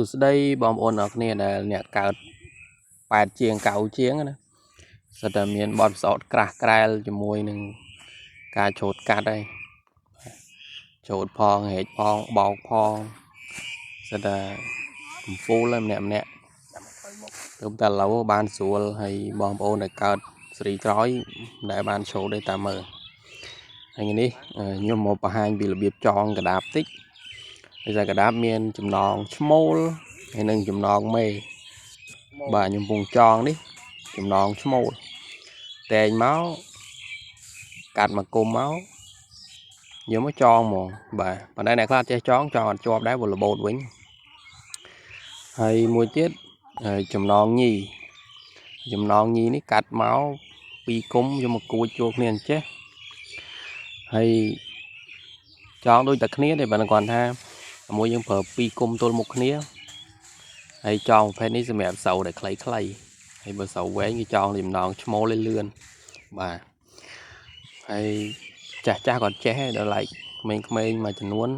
សួស្តីបងប្អូនអរគ្នាដែលអ្នកកើត8ជាង9ជាងណាសិតតែមានបទពិសោធន៍ក្រាស់ក្រែលជាមួយនឹងការច្រូតកាត់ហើយច្រូតផងហែកផងបោកផងសិតតែកំពូលហើយម្នាក់ម្នាក់ទើបតែឥឡូវបានស្រួលហើយបងប្អូនដែលកើតសេរីក្រោយមិនដែលបានច្រូតទេតាមមើលហើយថ្ងៃនេះខ្ញុំមកបង្ហាញពីរបៀបចងកដាបតិចដោយសារកដាបមានចំណងឈ្មោលហើយនិងចំណងមេបាទខ្ញុំពងចងនេះចំណងឈ្មោលតែងមកកាត់មកគុំមកយកមកចងហ្មងបាទប៉ុន្តែអ្នកខ្លះចេះចងចងអត់ជាប់ដែរព្រោះរបូតវិញហើយមួយទៀតចំណងញីចំណងញីនេះកាត់មកពីរគុំយកមកគួចជួលគ្នាអញ្ចេះហើយចងដូចតែគ្នាទេបើគាត់ថាមួយយើងប្រើពីរគុំទល់មុខគ្នាហើយចងប្រភេទនេះសម្រាប់ស្រូវដែលខ្លីៗហើយបើស្រូវវែងគេចងចំណងឈ្មោលឲ្យលឿនបាទហើយចាស់ចាស់គាត់ចេះហើយដល់ឡែកក្មេងៗមួយចំនួន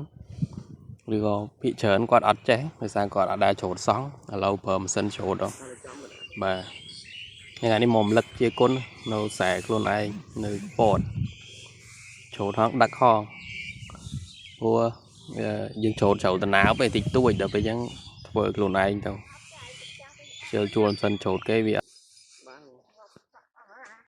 ឬក៏ភាគច្រើនគាត់អត់ចេះដោយសារគាត់អត់ដែលច្រូតសោះឥឡូវប្រើម៉ាស៊ីនច្រូតដល់បាទថ្ងៃនេះមករំលឹកជាគុណនៅខ្សែខ្លួនឯងនៅពតច្រូតហងដឹកហងព្រោះយើងច្រូតជ្រៅតំណើបឯតិចតួចដល់ពេលអញ្ចឹងធ្វើខ្លួនឯងទៅខ្ជិលជួលម៉ាស៊ីនច្រូតគេវា